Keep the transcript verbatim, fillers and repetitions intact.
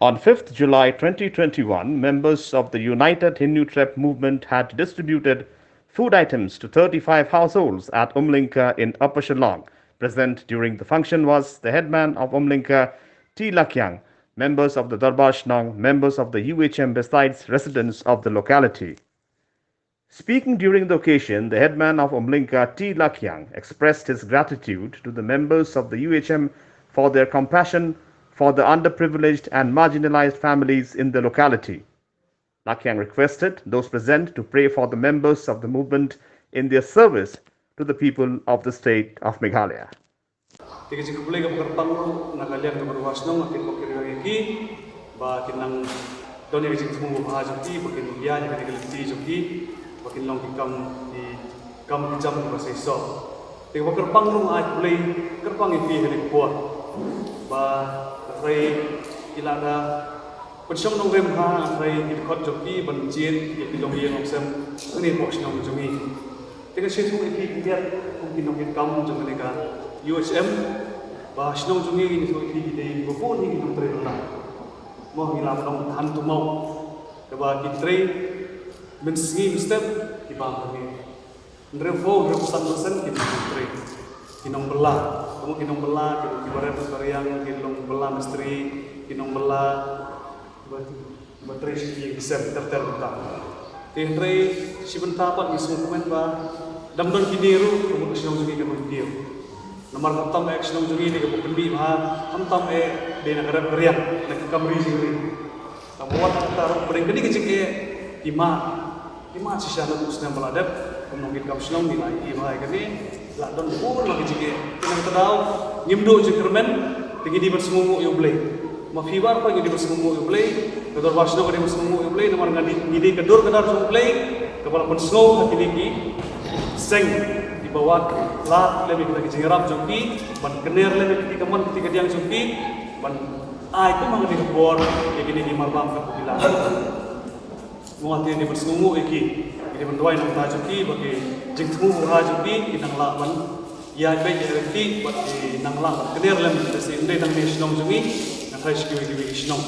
On fifth July twenty twenty-one, members of the United Hynñiewtrep Movement had distributed food items to thirty-five households at Umlingka in Upper Shillong. Present during the function was the headman of Umlingka, T Lakiang, members of the Darbar Shnong, members of the U H M, besides residents of the locality. Speaking during the occasion, the headman of Umlingka, T Lakiang, expressed his gratitude to the members of the U H M for their compassion for the underprivileged and marginalized families in the locality. Lakiang requested those present to pray for the members of the movement in their service to the people of the state of Meghalaya. Te ka jingkhublei kaba kyrpang ruh na ka liang ka Dorbar Shnong, ki pok ki riang ïa ki ba kin nang don ïa ka jingthmu ba bha jong ki, ba kin ïa ïa ka lynti jong ki, ba kin long ki kam, ki kam ki jam kiba seisoh. Te kaba kyrpang ruh ai khublei kyrpang ïa ki ha kane ka por ba hynrei ki la da pynshong nongrim ha hynrei ki dkhot jong ki ban jied ïa ki longïing longsem hangne hapoh shnong jong ngi. Te ngan sngewthuh ïa phi khyndiat kum ki nongïalam jong kane ka U H M ba shnong jong ngi, ngi sngewthuh ïa phi ki dei kiba bun hi ki nongtrei bylla. Mo ngi la ban ong than tu maw, kaba ki trei mynsngi mynstep, ki bam hangne. Hynriewphew hynriewphew san percent ki nongtrei, ki nongbylla. Kumno ki nongbylla? Ki, kiba rep kiba riang, ki nongbylla mistri, ki nongbylla ba, ba trei sha ki ïing ki sem ter ter bynta. Te hynrei shi bynta pat ngi sngewkmen ba dang don kine ruh, ka mut ka shnong jong ngi kan ym kiew. Namar khamtam eh ka shnong jong ngi dei kaba pynmih bha, khamtam eh dei na ka rep ka riang, na ki kam ri jingri. Tang ba wat kata ruh pdeng kane ka jingeh ki mad, ki mad shisha na u snem ba la dep. Kum nongkitkam shnong ngi la ïohi bha ïa kane, la don bun la ka jingeh. Te nangta daw ngim duh jingkyrmen, te ngi dei ban sngewnguh ïa U Blei. Ma phi baroh ngi dei ban sngewnguh ïa U Blei, ka dorbar shnong ka dei ban sngewnguh ïa U Blei, namar nga dei, ngi dei ka dur ka dar jong U Blei kaba la pynsngew ha kine ki seng kiba wad lad lem ïa kita ki jingïarap jong ki, ban kner lem ïa kiti ka mon kiti ka diang jong ki, ban ai kum ha kane ka por ïa kine ki marbam kiba ki la. Mo nga te ngi dei ban sngewnguh ïa ki, ngi dei ban duwai na ka bynta jong ki ba ki jingthmu ba bha jong ki kin nang lah ban ïaid beit ïaid lynti bad kin nang lah ban kner lem, lehse ym dei tang hangne shnong jong ngi, hynrei sha kiwei kiwei ki shnong.